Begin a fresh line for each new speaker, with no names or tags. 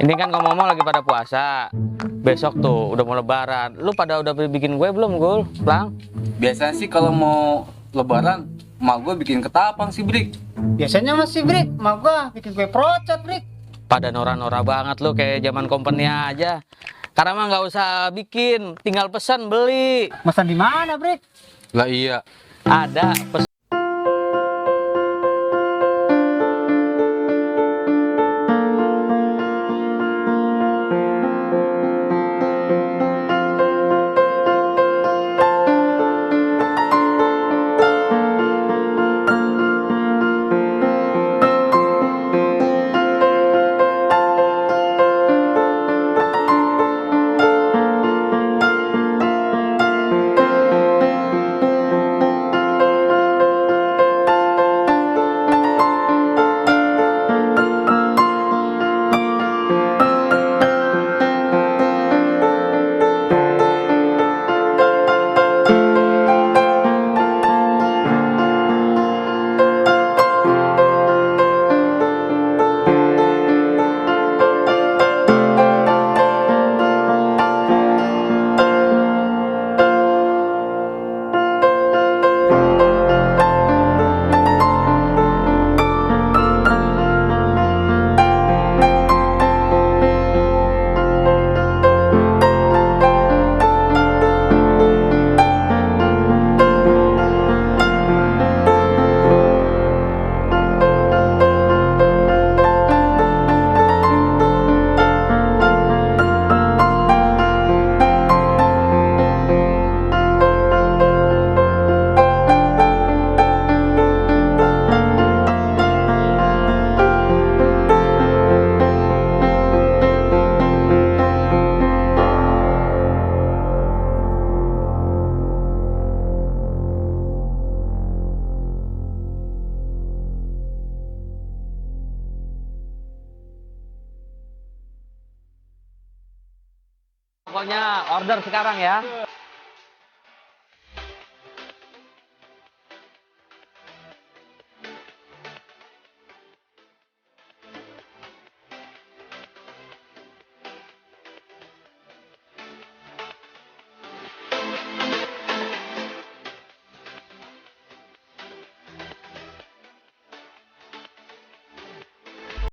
Ini kan ngomong-ngomong lagi pada puasa. Besok tuh udah mau lebaran. Lu pada udah bikin kue belum, Gul? Lang?
Biasanya sih kalau mau lebaran, mak gue bikin ketapang sih, Brik.
Biasanya masih Brik, mak gua bikin kue procot Brik.
Pada norak-norak banget lu kayak zaman company aja. Karena mah nggak usah bikin, tinggal pesan beli.
Masan di mana Brik?
Lah iya.
Ada pesan. Pokoknya order sekarang ya.